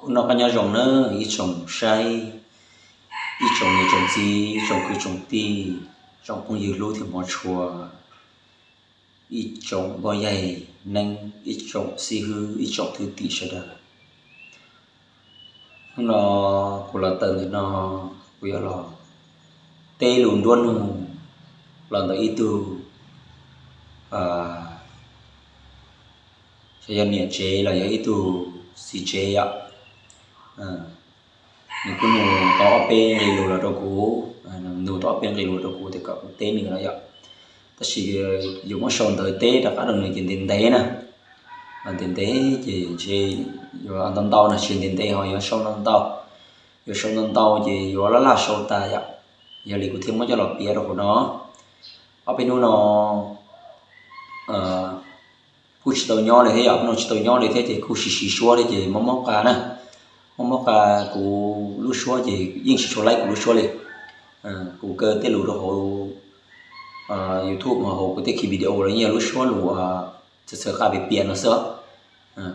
Hnub no koj nyob zoo na ib tsoom saib, ib tsoom niam tsoom txiv, tsoom kwv tsoom tij, tsoom phooj ywg hlub thiab hmov tshua, ib tsoom npoj yaig neeb, ib tsoom xib hwb, ib tsoom thwj tim sawv daws. Hnub no kuv los tawm ntawm no, kuv yuav los teb lus nruab nug los ntawm ib tug, yog niam tsev los yog ib tug txiv tsev yom. Nws kuj nug tau ob peb nqe lus los rau kuv, nug tau ob peb nqe lus rau kuv tias kom kuv teb nws no yom. Tab sis yuav muab sau ntawv teb rov qab rau nws ces ntev ntev na, ntev ntev ces ntshe yuav ntau ntau no, tsis ntev ntev ho yuav sau ntau ntau, yuav sau ntau ntau ces yuav laj laj sau tas yom. Yog li kuv thiaj muab coj los piav rau hauv no. Ob peb hnub no kuj tsis tau nyob li thiab yom, hnub no tsis tau nyob li thiab ces kuj siv siv suab thiab ces mob mob qab na, mob mob qab. Kuv lub suab ces yeej tsis tshua laib kuv lub suab li. Kuv kaw tej lus rau hauv YouTube, hauv kuv tej ki video los yeej yog lub suab lus txawv txawv qab piam piam no xwb.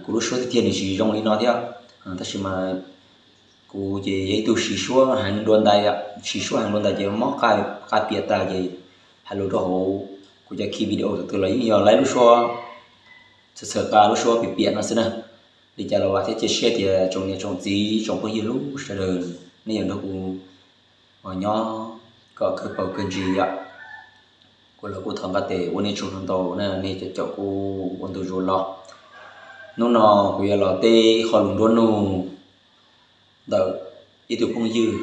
Kuv lub suab tiag tiag nws tsis zoo li no thiab, tab sis mas kuv ces yog ib tug siv suab heev dua ntais, siv suab heev dua ntais ces mob qab piam tas ces hais lus rau hauv kuv cov ki video thaum twg los yeej yog laib lub suab txawv txawv qab, lub suab piam piam no xwb na. Li cas los vam thiab cia siab tias tsoom niam tsoom txiv tsoom phooj ywg hlub sawv daws nej yuav nrog kuv nyob kom kawg paus kawg ntsis yom. Kuv los kuj thov nqa tes ua nej tsaug ntau ntau na, nej cov caum kuv ua ntu zus los. Hnub no kuv yuav los teb ib qho lus nruab nug ntawm ib tug phooj ywg,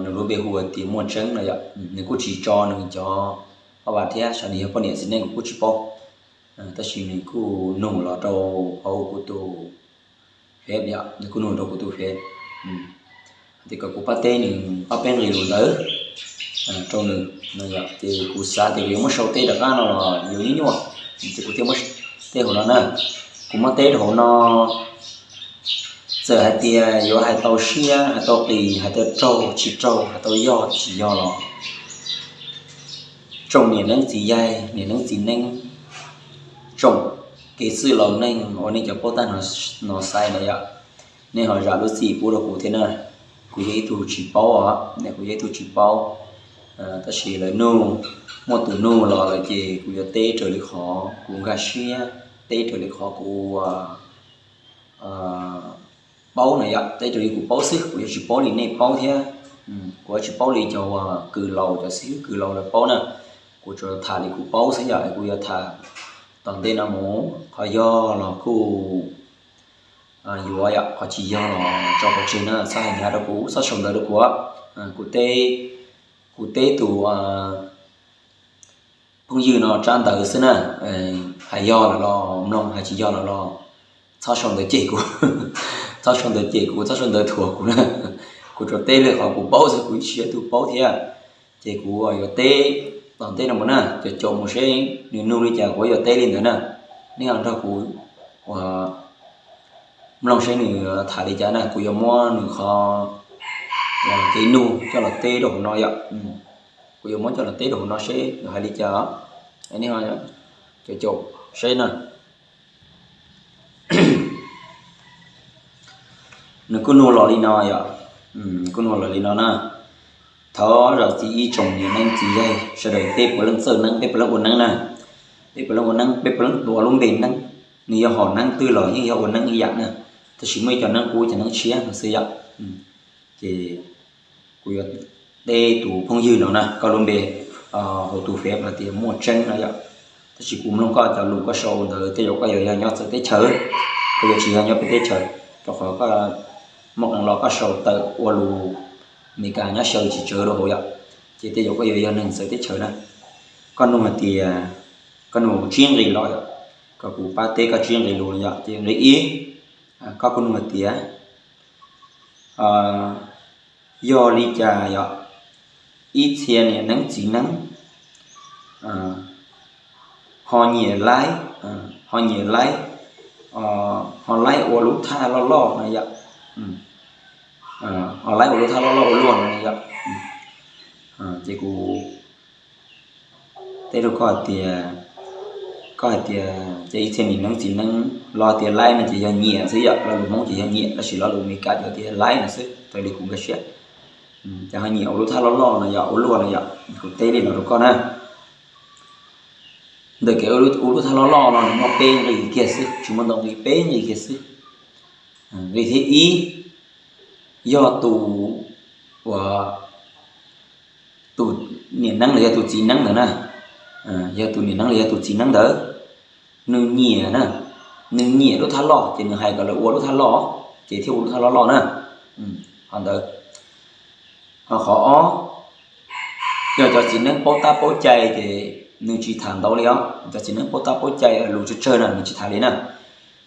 nws lub npe hu tias Muaj Tseeb no yom. Nws kuj tsis tso nws cov ob vas thiab, xyov nws yog poj niam txiv neej kuv kuj tsis paub, tab sis nws kuj nug los rau hauv kuv tus Face yom, nws kuj nug rau kuv tus Face hais tias kom kuv pab teb nws ob peb nqe lus ntawd rau nws no yom. Ces kuv xav tias kuv yuav muab sau teb rov qab no los yuav nyuaj nyuaj, ces kuv thiaj muab teb hauv no na. Kuv muab teb rau hauv no, txawm hais tias yuav hais tau siab, hais tau qis, hais tau raug tsis raug, hais tau yog tsis yog los, tsoom niam neeb txiv yaig, niam neeb txiv neeb, tsoom kev txwj laus neeg uas nej cov paub tag no xaiv na yom, nej ho zam lub txim pub rau kuv thiab na. Kuv yog ib tug tsis paub os, kuv yog ib tug tsis paub, tab sis lawv nug, muaj tus nug los lawm ces kuv yuav teb raws li qhov kuv nkag siab, teb raws li qhov kuv paub na yom, teb raws li kuv paub xwb, kuv yuav tsis paub li nej paub thiab. Kuv yuav tsis paub li cov uas kws laus, cov xib hwb kws laus lawv paub na. Kuv tsuas tham li kuv paub xwb yom, kuv yuav tham tom ntej no mus, qhov yog los kuj yuav yom, qhov tsis yog los tso pov tseg na, txhob hais hnyav rau kuv, txhob sau ntawv rau kuv. Kuv teb, kuv teb tus phooj ywg no tsab ntawv xwb na, hais yog lawm los mloog, hais tsis yog lawm los txhob sau ntawv cem kuv, txhob sau ntawv cem kuv, txhob sau ntawv thuam kuv na. Kuv tsuas teb li qhov kuv paub xwb, kuv tsis yog tus paub thiab. Ces kuv yuav teb tom ntej no mus na, caum caum mus seb nws nug li cas kuv yuav teb li ntawd na. Nej ho nrog kuv ua mloog seb nws tham li cas na, kuv yuav muab nws qhov kev nug coj los teb rau hauv no yom. Kuv yuav muab coj los teb rau hauv no seb nws hais li cas, nej ho caum caum seb na. Nws kuj nug los li no yom, nws kuj nug los li no na. Thov zam txim ib tsoom niam neeb txiv yaig sawv daws, peb puav leej txawj neeb, peb puav leej ua neeb na, peb puav leej ua neeb, peb puav leej tuav lub npe neeb. Nws yog hom neeb twg los yeej yog ua neeb ib yam na, tab sis muaj ib co neeb qub, cov neeb tshiab no xwb yom. Ces kuv yuav teb tus phooj ywg no na, koj lub npe hauv tus Face hais tias Muaj Tseeb no yom. Tab sis kuv mloog koj cov lus koj sau ntawd tej zaum koj yuav yog nyob txawv teb chaws, koj yuav tsis yog nyob peb teb chaws, rau qhov koj muaj qee lo koj sau tawm ua lus Meskas nyob xyaw tsis tsawg rau hauv yom. Ces tej zaum koj yuav yog neeg txawv teb chaws na. Koj nug hais tias, koj nug tsib nqe los yom, kom kuv pab teb koj tsib nqe lus yom. Ces nqe ib, koj kuj nug hais tias, yog li cas yom, ib txhia niam neeb txiv neeb ho nyiam laib, ho nyiam laib, ho laib ua lub thaj loj loj no yom, ho laib ua lub thaj loj loj ua luaj no yom. Ces kuv teb rau koj hais tias, Koj hais tias ces ib txhia niam neeb txiv neeb, los tias like no ces yog nyiam xwb yom, lo lus Hmoob ces yog nyiam, tab sis lo lus Amelikas ces tias like no xwb, raws li kuv nkag siab. Ces ho nyiam ua lub thaj loj loj no yog ua luaj no yom, kuv teb li no rau koj na. Ntawm kev ua lub thaj loj loj no nws muaj peb nqi kiag xwb, tsis muaj ntau nqi, peb nqi kiag xwb. Nqi thib ib, yog tus, uas, tus niam neeb los yog tus txiv neeb ntawd na, yog tus niam neeb los yog tus txiv neeb ntawd, nws nyiam na, nws nyiam lub thaj loj ces nws hais kom lawv ua lub thaj loj, ces thiaj ua lub thaj loj loj na. Qhov ntawd. Ho qhov ob, yog cov txiv neeb paub tab paub cai ces nws tsis tham ntau li os. Cov txiv neeb paub tab paub cai lus tsawg tsawg na nws tsis tham li na.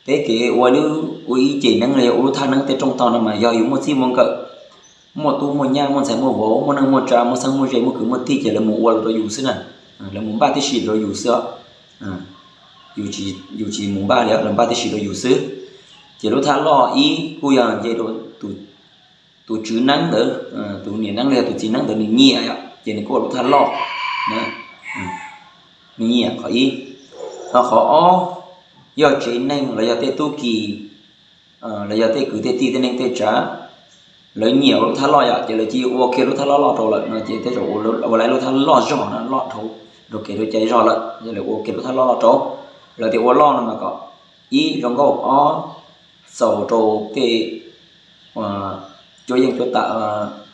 Peb kev ua lub, ua ib ceg neeb los yog ua lub thaj neeb tej rooj tog no mas yog yus muaj txij muaj nkawm, muaj tub muaj nyab, muaj ntxhais muaj vauv, muaj neej muaj tsa, muaj xeeb muaj ze, muaj kwv muaj tij ces lawv mus ua los rau yus xwb na. Lawv mus npaj tib si los rau yus xwb os. Yus tsis mus npaj li, lawv npaj tib si rau yus xwb. Ces lub thaj loj ib kuj yog nce rau tus tswv neeb ntawd, tus niam neeb los yog tus txiv neeb ntawd nws nyiam yom, ces nws kuj ua lub thaj loj. Nws nyiam qhov ib. Ho qhov ob, yog tsev neeg los yog tej tub ki, los yog tej kwv tej tij tej neej tej tsav, lawv nyiam ua lub thaj loj yom, ces lawv cia li ua kiag lub thaj loj loj rau lawm no ces tej zaum ua lawv lub thaj loj zog no loj dhau rau kev rau cai zog lawm, ces lawv ua kiag lub thaj loj loj rau. Lawv tias ua loj no mas kom ib zoo nkauj, ob txaus rau tej cuab yeej cuab tam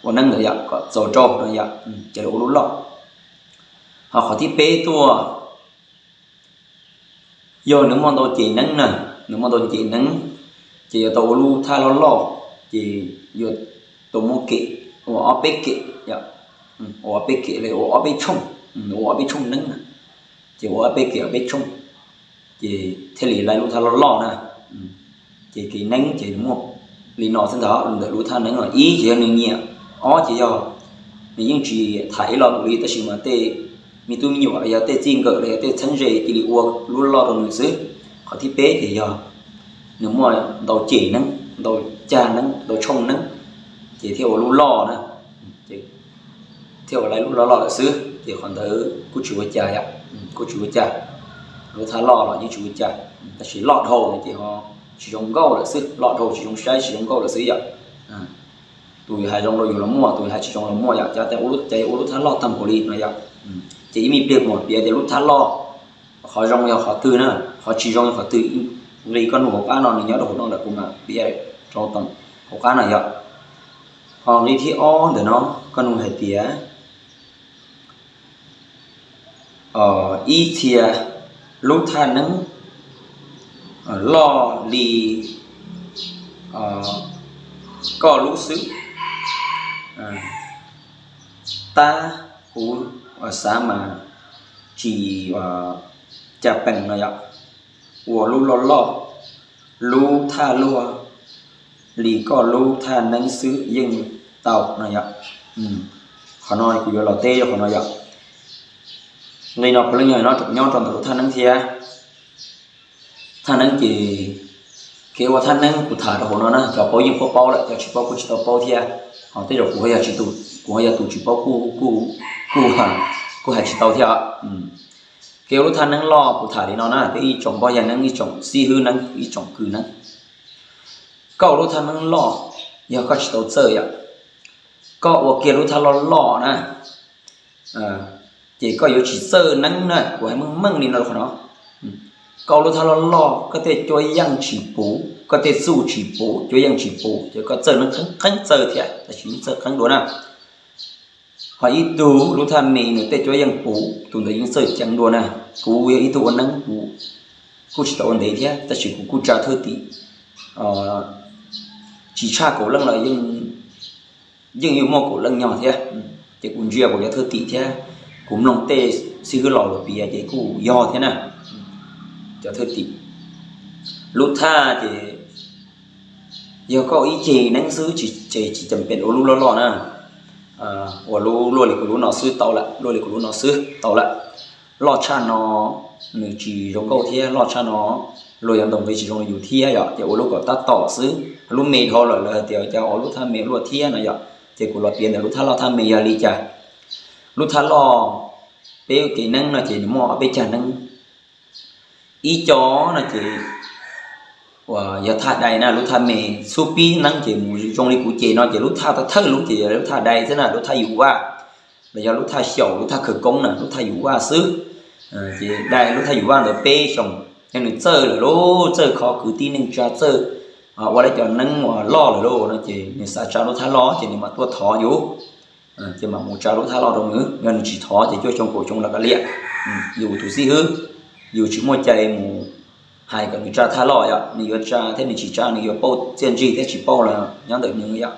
ua neeb ntawd yom, kom txaus rau no yom, ces lawv ua lub loj. Ho qhov thib peb tuaj, yog nws muaj ntau ceg neeb na, nws muaj ntau ceg neeb, ces yuav tau ua lub thaj loj loj, ces yuav tau muaj kem, ua ob peb kem, ua ob peb kem los ua ob peb tshooj, ua ob peb tshooj neeb na, ces ua ob peb kem ob peb tshooj, ces thiaj li lawv lub thaj loj loj na. Ces kev neeb ces nws muaj li no xwb ntag, ntawm lub thaj neeb os. Ib ces yog nws nyiam, ob ces yog nws yeej tsis tham ib lo lus li tab sis mas tej me tub me nyuam los yog tej txij nkawm los yog tej txheeb ze cia li ua lub loj rau nws xwb. Qhov thib peb ces yog nws muaj ntau ceg neeb, ntau cag neeb, ntau tshooj neeb, ces thiaj ua lub loj na, thiaj ua lub loj loj lawm xwb. Ces qhov ntawd kuj tsis ua cas yom, kuj tsis ua cas. Lub thaj loj los yeej tsis ua cas, tab sis loj dhau no ces ho tsis zoo nkauj lawm xwb, loj dhau tsis zoo saib tsis zoo nkauj lawm xwb yom. Tus hais zoo rau yus los muaj, tus hais tsis zoo los muaj yom, ces ua lub thaj loj tag npaum li no yom. Ces ib me pliag kuv mam piav tias lub thaj loj qhov zoo yog qhov twg na, qhov tsis zoo yog qhov twg. Nqi koj nug hauv qab no, nws nyob rau hauv no lawm kuv mam piav rau tom hauv qab no yom. Ho nqi thib ob ntawm no, koj nug hais tias ib txhia lub thaj neeb loj li koj lub xwb, tab kuv xav mas tsis cas pees no yom, ua lub loj loj, lub thaj luaj li koj lub thaj neeb xwb yeej tau no yom. Qhov no kuv yuav los teb rau qhov no yom. Nqi no puav leej yog nyob rau ntawm lub thaj neeb thiab. Thaj neeb ces kev ua thaj neeb kuv tham rau hauv no na, cov paub yeej paub paub lawm, cov tsis paub kuj tsis tau paub thiab. Ho tej zaum kuv, kuv ho yog tus tsis paub kuj, kuj hais tsis tau thiab. Kev ua lub thaj neeb loj kuv tham li no na, peb ib tsoom npoj yag neeb, ib tsoom xib hwb neeb, ib tsoom kws neeb. Koj ua lub thaj neeb loj, yog koj tsis tau txawj yom, koj ua kiag lub thaj loj loj na, ces koj yuav tsis txawj neeb na, kuv hais meej meej li no rau qhov no. Koj ua lub thaj loj loj, koj tej cuab yeej tsis puv, koj tej txuj tsis puv, cuab yeej tsis puv, ces koj txawj neeb qeeb qeeb txawj thiab, tab sis yeej txawj qeeb dua na. Ho ib tug lub thaj me nws tej cuab yeej puv, tus ntawd yeej txawj ceev dua na. Kuv yog ib tug ua neeb, kuv kuj tsis tau ua ntev thiab, tab sis kuv kuj tsa thwj tim, tsis tshaj kaum leej los yeej yuav muaj kaum leej nyog thiab. Ces kuv ntsia kuv cov thwj tim thiab kuv mloog tej xib hwb laus lawv piav ces kuj yog thiab na, cov thwj tim. Lub thaj ces yog koj ib ceg neeb xwb ces tsis cam pem ua lub loj loj na. Ua lub luaj li kuv lub no xwb tau lawm, luaj li kuv lub no xwb tau lawm. Loj tshaj no nws tsis zoo nkauj thiab, loj tshaj no luag yuav ntaus nqi tsis zoo li yus thiab yom, ces ua lub kom tab tom xwb. Lub me dhau lawm lawv hais tias cas ua lub thaj me luaj thiab no yom, ces kuv los piav ntawm lub thaj loj thaj me yog li cas. Lub thaj loj, peb kev neeb no ces nws muaj ob peb cag neeb. Ib co no ces uas yog thaj dais na, lub thaj me xub pib neeb ces mus zoo li kuv ces no ces lub thaj thawj lub ces yog lub thaj dais xwb na, lub thaj yus vaj los yog lub thaj xyaum, lub thaj khawv koob na, lub thaj yus vaj xwb. Ces dais lub thaj yus vaj ntawd peb xyoos, yog nws txawj lawm lauj, txawj kho kwv tij neej tsa, txawj ua lawv cov neeb uas loj lawm lauj no ces nws xav tsa lub thaj loj ces nws mam tuaj thov yus, ces mam mus tsa lub thaj loj rau nws. Yog nws tsis thov ces cuaj xyoo kaum xyoo los kav liam. Yus tus xib hwb, yus tsis muaj cai mus hais kom nws tsa thaj loj yom, nws yuav tsa thiab nws tsis tsa, nws yuav pauj txiaj ntsig thiab tsis pauj los nyob ntawm nws yom.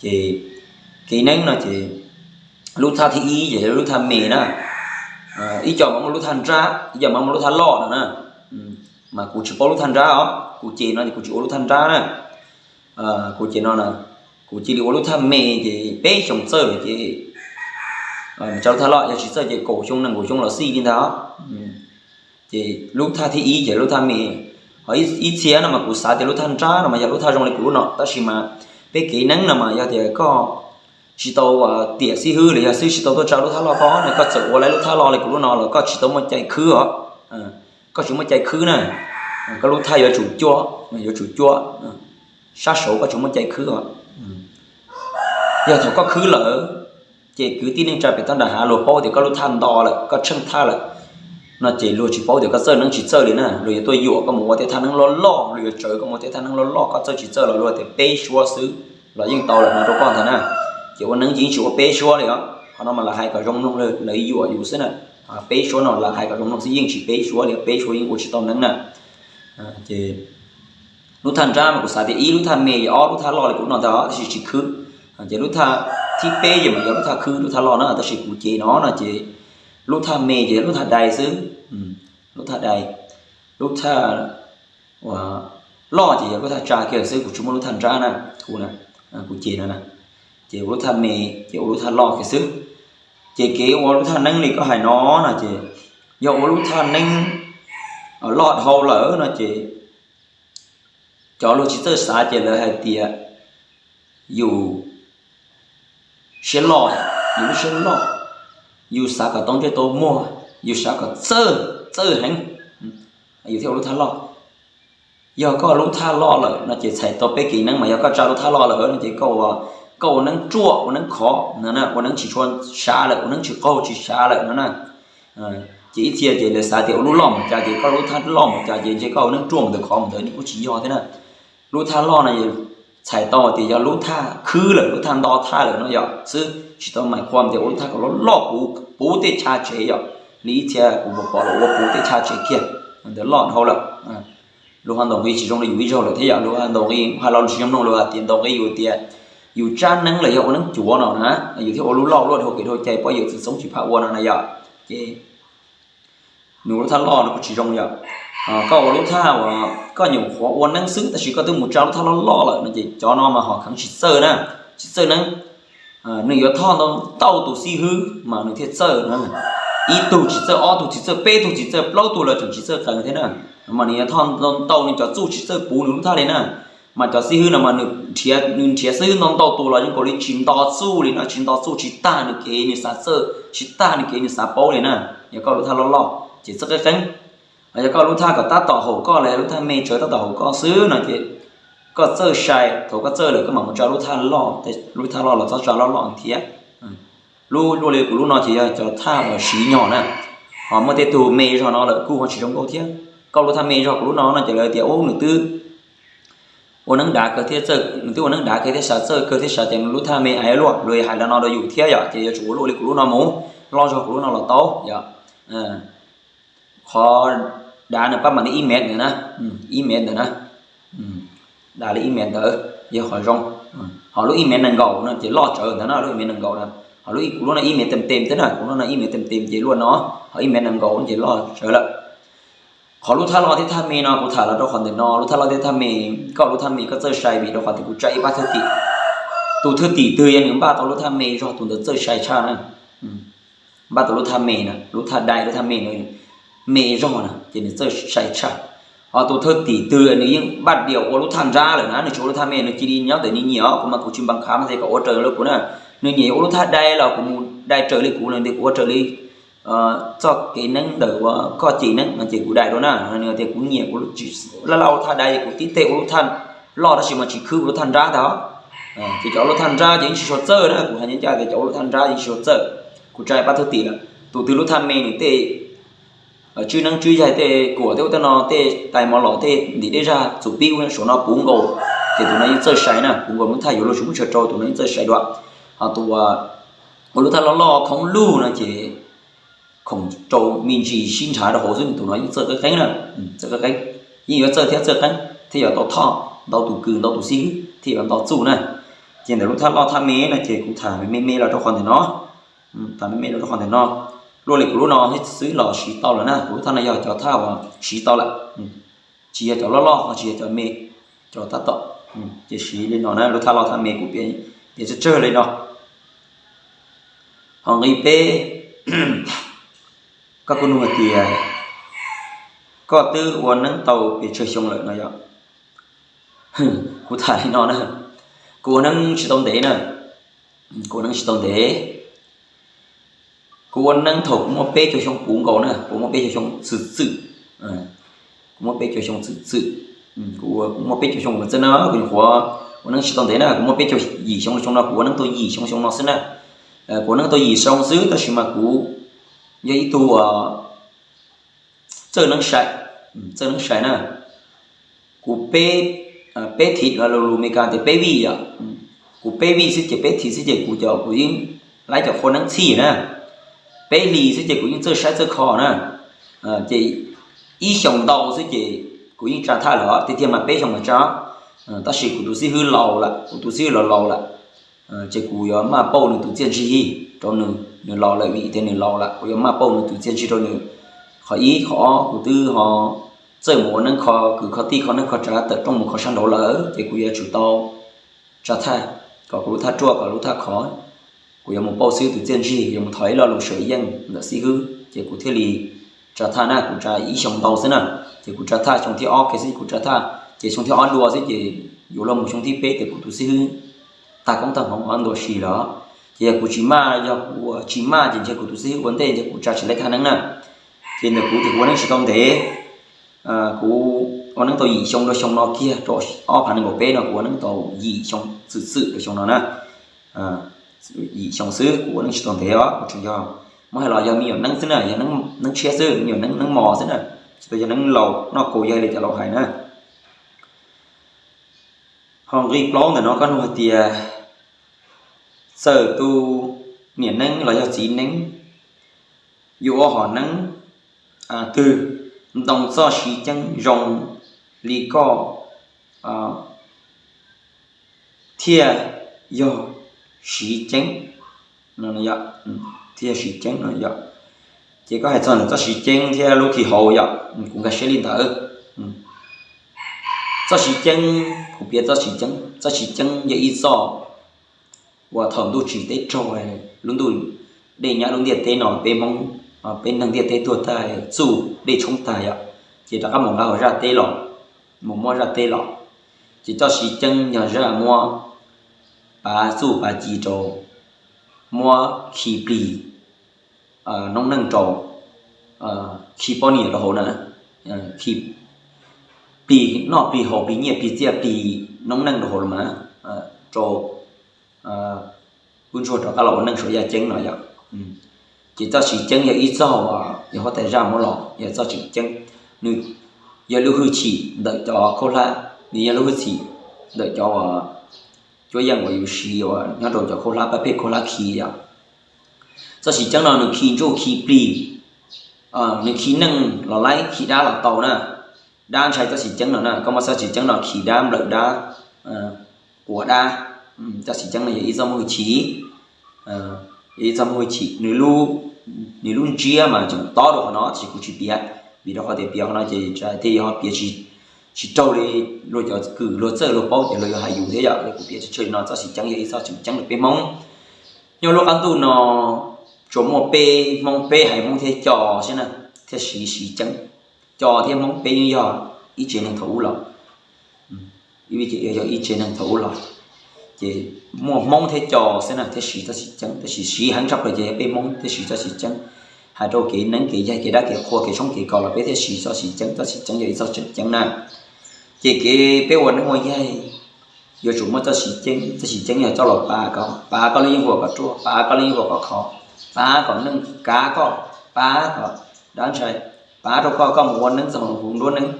Ces kev neeb no ces lub thaj thib ib ces yog lub thaj me na. Ib co mas muaj lub thaj nrab, ib co mas muaj lub thaj loj no na. Mas kuv tsis paub lub thaj nrab os, kuv ces no ces kuv tsis ua lub thaj nrab na. Kuv ces no na, kuv cia li ua lub thaj me ces peb xyoos txawj lawm ces tsa lub thaj loj, yog tsis txawj ces kaum xyoo nees nkaum xyoo los xij li ntag. Ces lub thaj thib ib ces lub thaj me. Ho ib txhia no mas kuv xav tias lub thaj nrab no mas yog lub thaj zoo li kuv lub no, tab sis mas peb kev neeb no mas yog tias koj tsis tau tiam xib hwb los yog xib hwb tsis tau tuaj tsa lub thaj loj koj no, koj txawm ua lub thaj loj li kuv lub no los koj tsis tau muaj cai khwb os. Koj tsis muaj cai khwb na, koj lub thaj yuav tsum cuab, yuav tsum cuab sab saud, koj tsis muaj cai khwb os. Yog thaum koj khwb lawm, ces kwv tij neej tsa pem toj nram hav luag paub tias koj lub thaj nto lawm, koj tsheej thaj lawm no ces luag tsis paub tias koj txawj neeb tsis txawj li na, luag yuav tuaj yuam koj mus ua tej thaj neeb loj loj, luag yuav tsawv koj mus ua tej thaj neeb loj loj, koj txawj tsis txawj los luag tias peb suab xwb los yeej tau lawm no rau koj ntag na. Ces ua neeb ces yeej tsis ua peb suab li os, qhov no mas lawv hais kom zoo mloog, lawv yuam yus xwb na. Peb suab no lawv hais kom zoo mloog xwb, yeej tsis peb suab li, peb suab yeej ua tsis tau neeb na. Ces lub thaj nrab mas kuv xav tias ib lub thaj me, ob lub thaj loj li kuv no ntag, tab sis tsis khwb. Ces lub thaj thib peb ces mas yog lub thaj khwb, lub thaj loj na, tab sis kuv ces no no ces lub thaj me ces yog lub thaj dais xwb. Lub thaj dais, lub thaj loj ces yog lub thaj tsa kiag xwb, kuv tsis muaj lub thaj nrab na, kuv, kuv ces no na. Ces ua lub thaj me, ces ua lub thaj loj kiag xwb. Ces kev ua lub thaj neeb li koj hais no no ces yog ua lub thaj neeb loj dhau lawm no ces cov luag tsis txawj xav ces lawv hais tias yus siab loj, yus lub siab loj, yus xav kom tau ntsej tau muag, yus xav kom txawj, txawj heev, yus thiaj ua lub thaj loj. Yog koj lub thaj loj lawm no ces txhais tau peb kev neeb mas yog koj tsa lub thaj loj lawm no ces koj ua neeb ruam, ua neeb khov, ua neeb tsis tshua sav lawm, ua neeb tsis qaug tsis sav lawm no na. Ces ib txhia ces lawv xav tias ua lub loj mus cas ces koj lub thaj loj mus cas ces ntshe koj ua neeb ruam mus ntawd khov mus ntawd, nws kuj tsis yog thiab na. Lub thaj loj no txhais tau tias yog lub thaj khwb lawm, lub thaj nto thaj lawm no yom xwb, tsis tau mais qhuam tias ua lub thaj kom loj loj puv, puv tej chav tsev yom. Li ib txhia kuv pom los ua puv tej chav tsev kiag, ntawd loj dhau lawm. Luag ho ntaus nqi tsis zoo li yus ib zaug lawm thiab yom, luag ho ntaus nqi, hais lo lus tsis zoo mloog, luag hais tias ntaus nqi yus tias yus tsab neeb los yog ua neeb cuav no na, yus thiaj ua lub loj luaj dhau kev dhau cai, poj yawm txwv txoob tsis phaj ua no na yom. Ces nws ua lub thaj loj no kuj tsis zoo yom. Koj ua lub thaj uas koj nyuam qhuav ua neeb xwb tab sis koj twb mus tsa lub thaj loj loj lawm no ces cov no mas ho kheev tsis txawj na, tsis txawj neeb. Nws yuav thoj ntau ntau tus xib hwb mas nws thiaj txawj na. Ib tug tsis txawj, ob tug tsis txawj, peb tug tsis txawj, plaub tug los tseem tsis txawj qees thiab na. Mas nws yuav thoj ntau ntau nws cov txuj tsis txawj puv nws lub thaj li na. Mas cov xib hwb no mas nws nrhiav, nws nrhiav xib hwb ntau ntau tus los yeej kaus li tsis nto txuj li no, tsis nto txuj, tsis tag nws kev nws xav txawj, tsis tag nws kev nws xav paub li na. Yog koj lub thaj loj loj ces txawj qeeb qeeb. Yog koj lub thaj kom tab tom haum koj los yog lub thaj me tsawv tab tom haum koj xwb no ces koj txawj sai, thaum koj txawj lawm koj mam mus tsa lub thaj loj, lub thaj loj los txhob tsa loj loj thiab. Lub luaj li kuv lub no ces yog cov thaj uas siv nyog na, ho muaj tej tug me zog no lawm kuj ho tsis zoo nkauj thiab. Koj lub thaj me zog kuv lub no no ces lawv tias ub nws twb ua neeb dav kawg thiab txawj, nws twb ua neeb dav kawg thiab xav txawj kawg thiab xav ces nws lub thaj me ais luaj, luag hais li no rau yus thiab yom, ces yuav tsum ua luaj li kuv lub no mus, loj zog kuv lub no los tau yom. Qhov dav nws pab mam li ib mev ntawd na, ib mev ntawd na, dav li ib mev ntawd yog qhov zoo. Ho lub ib mev nees nkaum no ces loj tsawv ntawd na, lub ib mev nees nkaum na. Ho lub kuv lub no ib mev tem tem thiab na, kuv lub no ib mev tem tem ces luaj no, ho ib mev nees nkaum ces loj tsawv lawm. Qhov lub thaj loj thiab thaj me no kuv tham los rau qhov ntawm no, lub thaj loj thiab thaj me, koj lub thaj me koj txawj sai vim rau qhov tias kuv tsa ib pab thwj tim, tus thwj tim twg yog nws npaj tau lub thaj me zog tus ntawd txawj sai tshaj na. Npaj tau lub thaj me na, lub thaj dai lub thaj me no me zog na ces nws txawj sai tshaj. Ho tus thwj tim twg nws yeej npaj dias ua lub thaj nrab lawm na, nws tsis ua lub thaj me, nws cia li nyob ntawm nws nyiam os, kuv mas kuv tsis npam qhav mas tias kom ua raws li kuv na. Nws nyiam ua lub thaj dai los kuv mus dai raws li kuv, nws tias kuv ua raws li txoj kev neeb ntawm uas koj cem neeb no ces kuv dai dua na. Nws tias kuv nyiam, kuv laj laj ua lub thaj dai, kuv tib teg ua lub thaj loj tab sis mas tsis khwb ua lub thaj nrab ntag. Ces cov ua lub thaj nrab ces yeej tsis tshua txawj na, kuv hais ncaj ncaj tias cov ua lub thaj nrab yeej tsis tshua txawj. Kuv tsa pab thwj tim lawm, tus twg lub thaj me nws tej tswb neeb tswb yaig, tej kuam tej ub tej no, tej tais mov los, tej ntim dej zag txum pib ub suav no puv nkaus, ces tus no yeej txawj sai na, puv nkaus lub thaj yuav luag tsis muab tsawg rau, tus no yeej txawj sai dua. Ho tus ua lub thaj loj loj khoob lug no ces khoom rau me ntsis sib nrhav rau hauv xwb, tus no yeej txawj qeeb qeeb na, txawj qeeb qeeb, yeej yuav txawj thiab txawj qeeb thiaj yuav tau thoj ntau tus kws ntau tus xib hwb thiaj yuav ntau txuj na. Ces ntawm lub thaj loj thaj me no ces kuv tham me me los rau qhov ntawm no, tham me me los rau qhov ntawm no. Luaj li kuv lub no thiab xwb los siv tau lawm na, kuv lub thaj no yog cov thaj uas siv tau lawm, tsis yog cov loj loj ho tsis yog cov me, cov tab tom. Ces siv li no na, lub thaj loj thaj me kuv piav tsawg tsawg li no. Ho nqi peb, koj kuj nug hais tias koj twb ua neeb tau pes tsawg xyoo lawm no yom? Kuv tham li no na, kuv ua neeb tsis tau ntev na, kuv ua neeb tsis tau ntev. Kuv ua neeb thaum kuv muaj peb caug xyoo puv nkaus na, kuv muaj peb caug xyoo txwm txwm, kuv muaj peb caug xyoo txwm txwm. Kuv muaj peb caug xyoo txwm na, kuv nyuam qhuav ua neeb tsis tau ntev na, kuv muaj peb caug yim xyoo xyoo no, kuv ua neeb tau yim xyoo xyoo no xwb na. Kuv ua neeb tau yim xyoo xwb tab sis mas kuv yog ib tug uas txawj neeb sai, txawj neeb sai na. Kuv peb, peb thim los lus Meskas tias peb vij yom, kuv peb vij xwb ces peb thim xwb ces kuv cov, kuv yeej laib cov qhua neeb txhij na. Peb hlis xwb ces kuv yeej txawj saib txawj kho na. Ces ib xyoos ntau xwb ces kuv yeej tsa thaj lawm, tiag tiag mas peb xyoos mas tsa. Tab sis kuv tus xib hwb laus lawm, kuv tus xib hwb laus laus lawm, ces kuv yuav maj pauj nws tus txiaj ntsig rau nws, nws laus lawm, vim tias nws laus lawm, kuv yuav maj pauj nws tus txiaj ntsig rau nws. Qhov ib, qhov ob, kuv twb ho txawj mus ua neeb kho kwv kho tij, kho neeb kho tsav tawm rooj mus kho sab nraud lawm, ces kuv yuav tsum tau tsa thaj kom kuv lub thaj ruaj, kom lub thaj khov. Kuv yuav mus pauj xib hwb tus txiaj ntsig, yuav mus thov ib lo lus sawv yeej ntawm xib hwb, ces kuv thiaj li tsa thaj na. Kuv tsa ib xyoos ntau xwb na, ces kuv tsa thaj xyoo thib ob kiag xwb kuv tsa thaj, ces xyoo thib ob dua xwb ces yuav luag mus xyoo thib peb ces kuv tus xib hwb tag koob tag hmoov ntua si lawm. Ces yog kuv tsis maj, yog kuv tsis maj ces ntshe kuv tus xib hwb ua ntej ntshe kuv tsa tsis laib thaj neeb na. Ces ntawm kuv ces kuv ua neeb tsis tau ntev, kuv ua neeb tau yim xyoo rau xyoo no kiag, rau ob phav nees nkaum peb no kuv ua neeb tau yim xyoo txwm txwm rau xyoo no na. Yim xyoo xwb, kuv ua neeb tsis tau ntev os, kuv tseem yog, muab hais los yog me nyuam neeb xwb na, yog neeb tshiab xwb, me nyuam neeb mos xwb na, tsis tau yog neeb laus noj kaus yawg li cov laus hais na. Ho nqi plaub ntawm no koj nug hais tias txawm tus niam neeb los yog txiv neeb yuav ua hom neeb twg ntoo txoj siv ceeb zoo li koj thiaj yog siv ceeb, thiaj yog siv ceeb no yom. Ces koj hais txog ntawm txoj siv ceeb thiab lub khi hauv yom, kuv nkag siab li ntawd. Txoj siv ceeb, kuv piav txoj siv ceeb, txoj siv ceeb yog ib txoj uas thaum ntuj tsim teb raug, lub ntuj dej nyab lub ntiaj teb no peb Hmoob, peb neeg ntiaj teb tuag tag, txuj dej tshoob tag yom, ces rov qab mus nqa hauv zaj teb los, mus muab zaj teb los. Ces txoj siv ceeb yog zaj muab pav txuj pav ci rau, muab khi plig noob neej rau, khi poj niam rau hauv na, khi plig noj plig haus plig nyiaj plig txiaj plig noob neej rau hauv los mas rau lub ntsuag rov qab los ua neej saum yaj ceeb no yom. Ces txoj siv ceeb yog ib txoj uas yog huab tais zaj muab los yog txoj siv ceeb. Nws yog lub hwj chim ntawm cov khaub hlab, nws yog lub hwj chim ntawm cov uas cuab yeej uas yus siv uas nyob rau cov khaub hlab pab phem khaub hlab khi yom. Txoj siv ceeb no nws khi ntsuj khi plig, nws khi neej los laib, khi dab los tau na. Dab ntshai txoj siv ceeb no na, koj muab txoj siv ceeb no khi dab nplawm dab, quav dab. Txoj siv ceeb no yog ib txoj muaj hwj chim, yog ib txoj muaj hwj chim. Nws lub ntsiab mas tseem tob dua qhov no tab sis kuv tsis piav, vim rau qhov tias piav qhov no ces tsam thiaj yog piav tsis raug li luag cov kwv luag txawj luag paub ces luag yuav hais yus thiab yom. Kuv piav tsawg tsawg li no, txoj siv ceeb yog ib txoj tseem ceeb rau peb Hmoob. Nyob lub qab ntuj no tsuas muaj peb Hmoob, peb haiv Hmoob thiab Co xwb na thiaj siv siv ceeb. Co thiab Hmoob peb yeej yog ib tsev neeg thaum ub los, ib tsev neeg thaum ub los, ces muaj Hmoob thiab Co xwb na thiaj siv txoj siv ceeb, tab sis siv heev tshaj plaws ces yog peb Hmoob thiaj siv txoj siv ceeb. hais rau kev neeb kev yaig kev dab kev qhua kev tshoob kev kos los peb thiaj siv txoj siv ceeb, txoj siv ceeb yog ib txoj siv ceeb na. Ces kev peb ua neeb ua yaig yuav tsum muaj txoj siv ceeb, txoj siv ceeb yog coj los pav koj, pav koj lub yeeb huam kom ruaj, pav koj lub yeeb huam kom khov, pav kom neej, kav koj, pav kom dab ntshai, pav rau koj, koj mus ua neeb txog huv nruab neeb,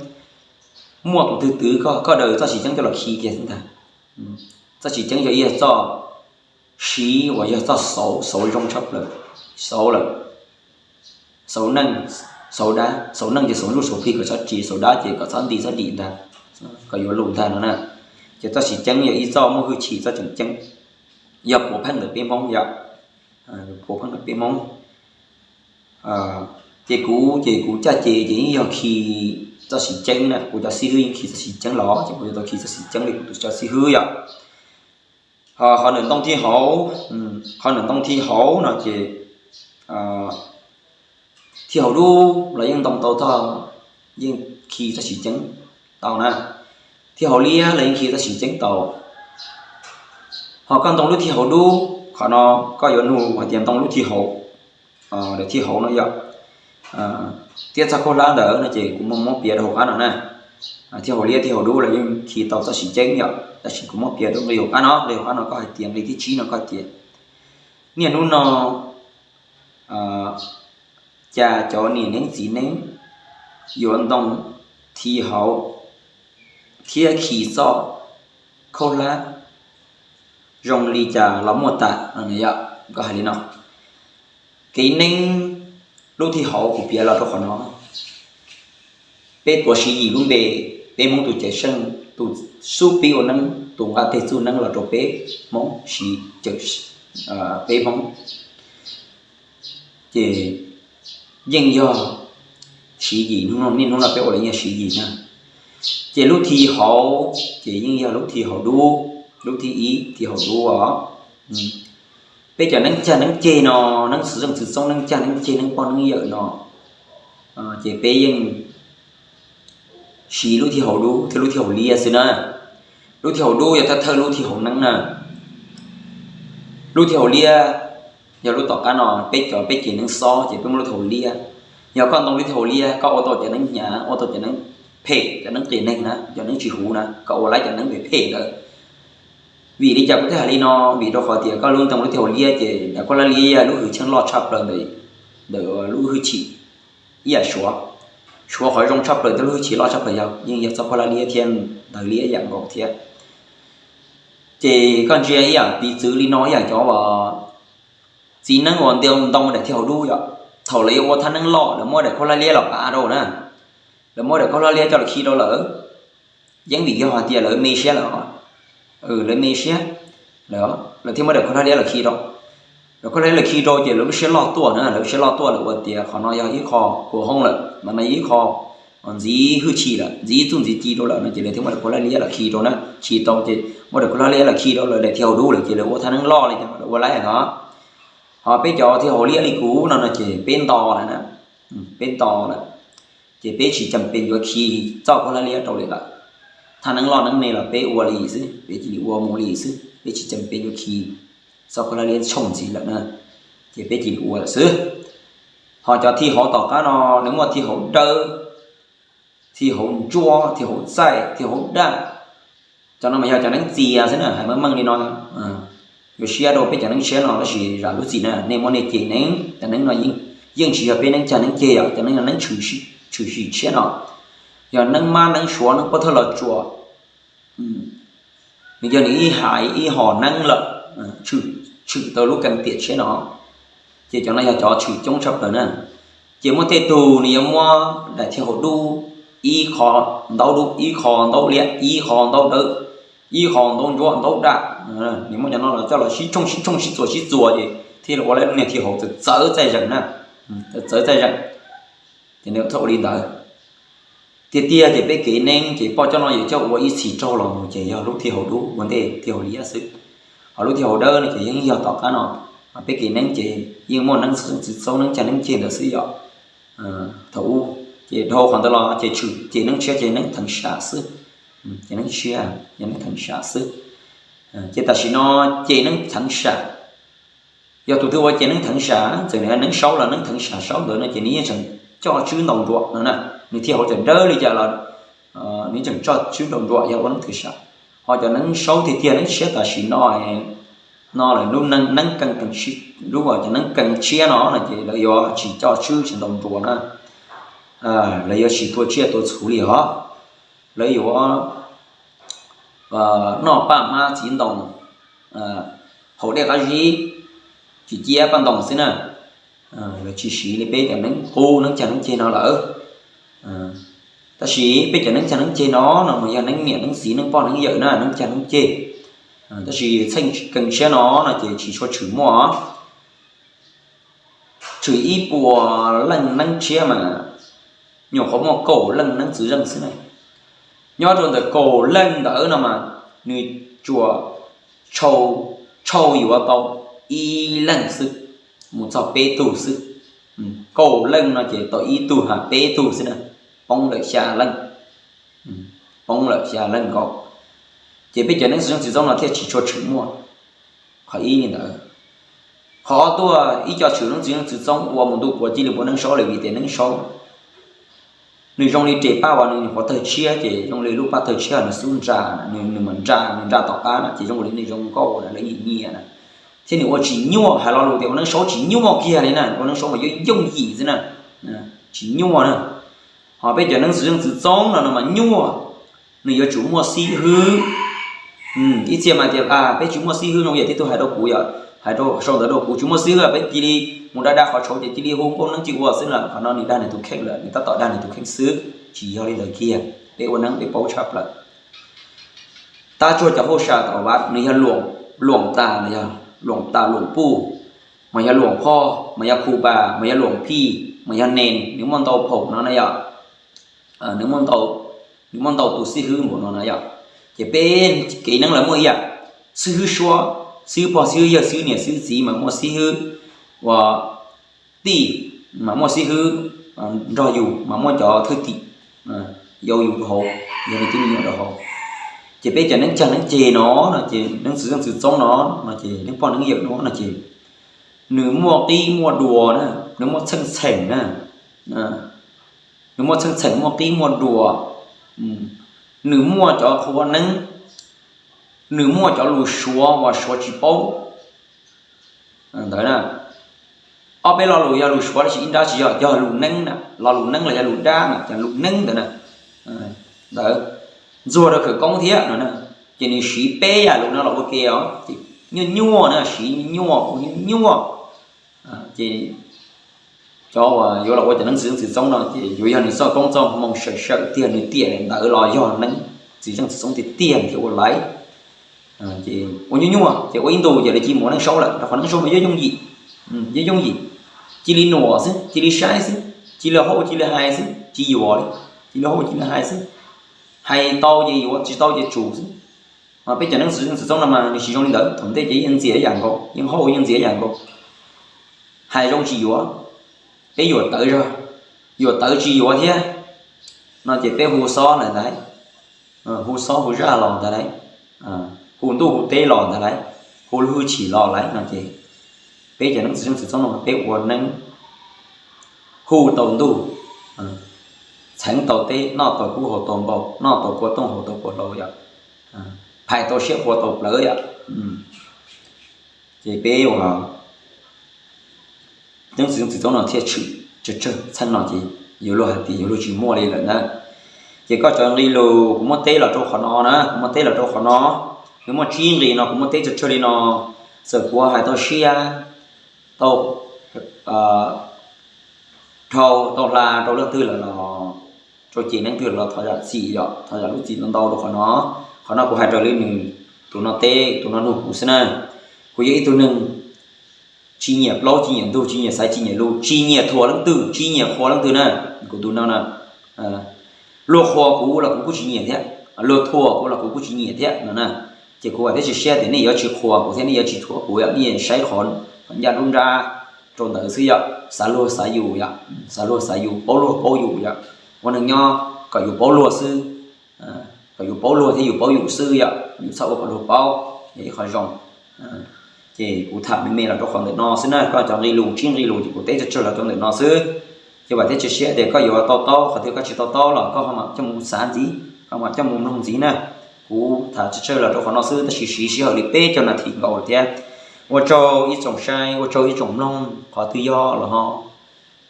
muaj tus twg twv koj, koj daws txoj siv ceeb coj los khi kiag xwb ntag. Txoj siv ceeb yog ib txoj siv uas yog txoj xauv, xauv zoo tshaj plaws, xauv lawm, xauv neej, xauv dab, xauv neej ces xauv ntsuj xauv plig kom txhob ris, xauv dab ces kom txhob nti txhob dim ntag, kom yuav lus ntag no na. Ces txoj siv ceeb yog ib txoj muaj hwj chim txoj tseem ceeb, yog puav pheej ntawm peb Hmoob yom, puav pheej ntawm peb Hmoob. Ces kuv ces kuv caj ces ces yeej yog khi txoj siv ceeb na, kuv cov xib hwb yeej khi txoj siv ceeb los ces kuv yuav tau khi txoj siv ceeb li kuv tus cov xib hwb yom. Ho qhov ntawm ntoo thib hauv, qhov ntawm ntoo thib hauv no ces thib hauv dub los yeej ntoo tau txoj, yeej khi txoj siv ceeb tau na. Thib hauv liab los yeej khi txoj siv ceeb tau. Ho koj ntoo lub thib hauv dub, qhov no koj yuav nug hais tias ntoo lub thib hauv, thib hauv no yom, thiab txoj khaub hlab ntawd no ces kuv muab piav rau hauv qab no na. Thib hauv liab thib hauv dub los yeej khi tau txoj siv ceeb yom, tab sis kuv muab piav rau nqi hauv qab no, nqi hauv qab no koj hais tias nqi thib tsib no koj tias niaj hnub no cas cov niam neeb txiv neeb yuav ntoo thib hauv thiab khi txoj khaub hlab zoo li cas los muaj tas no yom, koj hais li no. Kev neeb lub thib hauv kuv piav los rau qhov no, peb tuav Siv Yim lub npe, peb Hmoob tus cawm seej, tus xub pib ua neeb, tus nqa teg txuj neeb los rau peb Hmoob siv, peb Hmoob ces yeej yog Siv Yim, niaj hnub no peb ua los yeej yog Siv Yim na. Ces lub thib hauv ces yeej yog lub thib hauv dub, lub thib ib thib hauv dub os. Peb cov neeb cag neeb ceg no, neeb txwv zeej txwv txoob, neeb cag neeb ceg, neeb poj neeb yawm no, ces peb yeej siv lub thib hauv dub thiab lub thib hauv liab xwb na. Lub thib hauv dub yog thawj thawj lub thib hauv neeb na. Lub thib hauv liab yog lub tom qab no, peb cov peb ces neeb xob ces peb muaj lub thib hauv liab. Yog koj ntoo lub thib hauv liab koj ua tau cov neeb hnyav, ua tau cov neeb phem, cov neeb qias neeg na, cov neeb tsis huv na, koj ua lawm cov neeb phem phem ntawd. Vim li cas kuv thiaj hais li no? Vim rau qhov tias koj lub ntoo lub thib hauv liab ces daim khaub hlab liab yog lub hwj chim loj tshaj plaws ntawm lub hwj chim ib yam suav. Suav qhov zoo tshaj plaws thiab lub hwj chim loj tshaj plaws yog yeej yog txoj khaub hlab liab thiab ntawv liab ib yam nkaus thiab. Ces koj ntsia ib yam piv txwv li no, ib yam cov uas txiv neeb uas ntoo daim thib hauv dub yom, thaum lawv yuav ua thaj neeb loj lawv muab daim khaub hlab liab los pav rau na, lawv muab daim khaub hlab liab coj los khi rau lawm. Yeej vim yog hais tias lawv me siab lawm, lawv me siab lawm, lawv thiaj muab daim khaub hlab liab los khi rau. Daim khaub hlab liab los khi rau ces lawv lub siab loj tuaj na, lawv lub siab loj tuaj lawv ua tias qhov no yog ib qho kua hoob lawm, no yog ib qho ntxiv hwj chim lawm, ntxiv txuj ntxiv ci rau lawm no ces lawv thiaj muab daim khaub hlab liab los khi rau na. Khi rau ces muab daim khaub hlab liab los khi rau lawv daim thib hauv dub lawm ces lawv ua thaj neeb loj li ces lawv ua laib no. Ho peb cov thib hauv liab li kuv no no ces peb nto lawm na, peb nto lawm, ces peb tsis cam pes yuav khi txoj khaub hlab liab rau li lawm. Thaj neeb loj neeb me los peb ua li xwb, peb cia li ua mus li xwb, peb tsis cam pes yuav khi txoj khaub hlab liab tshooj ntxiv lawm na, ces peb cia li ua lawm xwb. Ho cov thib hauv tom qab no nws muaj thib hauv dawb, thib hauv ntsuab, thib hauv txaij, thib hauv daj, cov no mas yog cov neeb txias xwb na, hais meej meej li no. Yuav siab rau peb cov neeb tshiab no tab sis zam lub txim na, nej muab nej ceg neeb, cov neeb no yeej tsis yog peb neeb cag neeb ceg os, cov neeb no neeb tshwm sim tshiab no, yog neeb mab neeb suav neeb pob thawj los tsuas. Nws yog nws ib hais ib hom neeb lawm, tshwm tau lub keeb tiam tshiab no, ces cov no yog cov tshwm coob tshaj plaws na. Ces muaj tej tug nws yuav muab daim thib hauv dub, ib qho ntaub dub, ib qho ntaub liab, ib qho ntaub dawb, ib qho ntaub ntsuab ntaub daj, nws muab cov no los coj los sib tshooj sib tshooj sib txuas sib txuas ces thiaj li ua lub niag thib hauv txawv txawv txaij zeeg na, txawv txaij zeeg. Ces nws txhob ua li ntawd. Tiag tiag ces peb kev neeb ces poj coj no yuav coj ua ib txhis raug los mus ces yog lub thib hauv dub ua ntej thib hauv liab xwb. Ho lub thib hauv dawb no ces yeej yog tom qab no. Peb kev neeb ces yeej muaj neeb txwv txoob neeb cag neeb ceg ntawd xwb yom. Thaum ub ces dhau qhov ntawd los ces tshwm ces neeb tshiab ces neeb theev sam xwb, ces neeb tshiab ces neeb theev sam xwb. Ces tam sim no ces neeb theev sam, Yog tus twg ua ces neeb theev sam, txawm nws neeb saub los neeb theev sam saub ntawd no ces nws yeej tseem coj tswb ntaus nruas no na. Nws thiaj hauv cawm dawb li cas los nws tseem coj tswb ntaus nruas yog ua neeb theev sam. Ho cov neeb saub tiag tiag neeb tshiab tam sim no, no lawm lub neeb keeb, lub cov neeb keeb tshiab no no ces lawv yuav tsis coj tswb tsis ntaus nruas na. Lawv yuav tsis tua tsiaj tua txhu li os. Lawv yuav noj paj hmab txiv ntoo, haus dej qab zib, tsis ciab paj ntoo xwb na. Lawv tsis siv li peb cov neeb qub neeb cag neeb ceg no lawm. Tab sis peb cov neeb cag neeb ceg no no mas yog neeb niam neeb txiv neeb pog neeb yawm na, neeb cag neeb ceg. Tab sis txheej keeb tshiab no no ces tsis tshua tshwm muaj. Tshwm ib puas leej neeb tshiab mas nyuam qhuav muaj kaum leej neeb txwv zeej xwb na. Nyob rau ntawm kaum leej ntawd no mas nws tsuas tshau, tshau yuav tau ib leej xwb, mus txog peb tug xwb. Kaum leej no ces tau ib tug ha peb tug xwb na, poob lawm xya leej. Poob lawm xya leej nkaus. Ces peb cov neeb txwv zeej txwv txoob no thiaj tsis tshua tshwm muaj. Qhov ib li ntawd. Qhov ob tuaj ib co tshwm neeb txwv zeej txwv txoob ua mus ntuj puas cia li puas neeb saub lawm vim tias neeb saub nws zoo li res paj uas nws nyuam qhuav tawg tshiab ces zoo li lub paj tawg tshiab nws xub nra, nws mam nra, nws nra tom qab na ces zoo li nws zoo nkauj na, lawv nyiam nyiam na. Thiab nws ua tsis nyuaj, hais lo lus tias ua neeb saub tsis nyuaj kiag li na, ua neeb saub mas yooj yooj yim xwb na, tsis nyuaj na. Ho peb cov neeb txwv zeej txwv txoob no no mas nyuaj, nws yuav tsum muaj xib hwb. Ib txhia mas tias peb tsis muaj xib hwb no yog tib tug hais rau kuv yom, hais rau sau ntawv rau kuv tsis muaj xib hwb peb cia li mus da da qhov tshauv ces cia li hu nkauj neeb cia ua xwb na, qhov no nws dag nws tus kheej lawm, nws tab tom dag nws tus kheej xwb, tsis yog li ntawd kiag, peb ua neeb peb paub tshaj plaws. Tab tsuag cov hauj sam tom vaj nws yog luam tas, yog luam tas luam puj, mas yog luam phoj, mas yog khu pas, mas yog luam phij, mas yog nees, nws muaj ntau phaum no na yom. Nws muaj ntau, nws muaj ntau tus xib hwb npaum no na yom. Ces peb kev neeb lawv muaj ib yam, xib hwb suab, xib hwb pog xib hwb yawg xib hwb niam xib hwb txiv mas muaj xib hwb ua tij, mas muaj xib hwb nrog yus mas muaj cov thwj tim yau yus rau hauv, yog li tib me nyuam rau hauv. Ces peb cov neeb cag neeb ceg no no ces neeb txwv zeej txwv txoob no no ces neeb pog neeb yawm no no ces nws muaj qib muaj dua na, nws muaj txheej txheem na, nws muaj txheej txheem muaj qib muaj dua, nws muaj cov qhua neeb, nws muaj cov lus suav uas suav tsis paub ntawd na. Ob peb lo lus yog lus suav tab sis ib nrab tsis yog, yog lus neeb na, lo lus neeb los yog lus dab na, cov lus neeb ntawd na, ntawd ntxuag rau khawv koob thiab no na. Ces nws siv peb yam lus no los ua ke os, ces nyuaj nyuaj na, siv nyuaj nyuaj, nyuaj nyuaj. Ces cov uas yuav los ua cov neeb txwv zeej txwv txoob no ces yuav yog nws txoj koob txoj hmoo sawm sawm tiag, nws tiam li ntawd los yog neeb txwv zeej txwv txoob tiag tiag thiaj ua laiv. Ces ua nyuaj nyuaj ces ua ib ntus ces lawv cia li mus ua neeb saub lawm, rau qhov neeb saub mas yooj yooj yim, yooj yooj yim, cia li nuam xwb, cia li saib xwb, cia li hauj cia li hais xwb, tsis yuam li, cia li hauj cia li hais xwb. Hais tau ces yuav, tsis tau ces tsum xwb. Peb cov neeb txwv zeej txwv txoob no mas nws tsis zoo li ntawd, thaum ntej ces yeej ntxias ib yam nkaus, yeej hauj yeej ntxias ib yam nkaus. Hais zoo tsis yuav, peb yuam tawv zog, yuam tawv tsis yuav thiab no ces peb hu xob lawm ntag, hu xob hu zaj los ntag lauj, hu ntuj hu teb los ntag lauj, hu lub hwj chim los lawm no ces peb cov neeb txwv zeej txwv txoob no peb ua neeb hu tau ntuj, txheev tau teb, noj tau kub haus tau npau, noj tau kua tooj haus tau kua hlau yom, phais tau siab qhua tau plawv yom. Ces peb ua neeb txwv zeej txwv txoob no thiaj tshwm tsawg tsawg, txheej no ces yuav luag hais tias yuav luag tsis muaj li lawm na. Ces koj cov nqe lus kuv muab teb los rau qhov no na, kuv muab teb los rau qhov no, nws muaj tsib nqe no kuv muab teb tsawg tsawg li no. Txawm kuv hais tau siab, tau dhau tau hla rau leej twg lawm los, rau ces neeg twg los thov zam txim yom, thov zam lub txim ntau ntau rau qhov no. Qhov no kuv hais raws li nws, tus no teb, tus no nug kuv xwb na. Kuv yog ib tug neeg tsis nyiam plaub tsis nyiam ntug, tsis nyiam xaiv tsis nyiam lus, tsis nyiam thuam leej twg, tsis nyiam qhuas leej twg na. Kuv tus no na, luag qhuas kuv los kuv kuj tsis nyiam thiab, luag thuam kuv los kuv kuj tsis nyiam thiab no na. Ces kuv vam thiab cia siab tias nej yuav tsis qhuas kuv thiab nej yuav tsis thuam kuv yom, nej saib qhov ncaj lub nrab rau ntawd xwb yom, xav luag xav yus yom, xav luag xav yus, paub luag paub yus yom. Ua neeg nyob kom yus paub luag xwb, kom yus paub luag thiab yus paub yus xwb yom, yus txhob ua kom luag paub, yog ib qho zoo. Ces kuv tham me me los rau qhov ntawm no xwb na, koj cov nqe lus tsib nqe lus ces kuv teb tsawg tsawg los rau ntawm no xwb. Ces vam thiab cia siab tias koj yuav to taub, qhov twg koj tsis to taub los koj ho mam coj mus xav ntxiv, koj mam coj mus mloog ntxiv na. Kuv tham tsawg tsawg los rau qhov no xwb, tab sis siv sij hawm li peb caug nas this nkaus lawm thiab. Ua tsaug ib tsoom saib, ua tsaug ib tsoom mloog, qhov twg yog los ho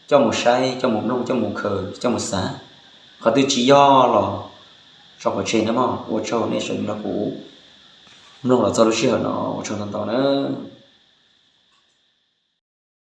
coj mus saib, coj mus mloog, coj mus khaws, coj mus xav. Qhov twg tsis yog los tso pov tseg nawb mog. Ua tsaug nej sawv daws nrog kuv mloog los txog lub sij hawm no, ua tsaug ntau ntau nawb.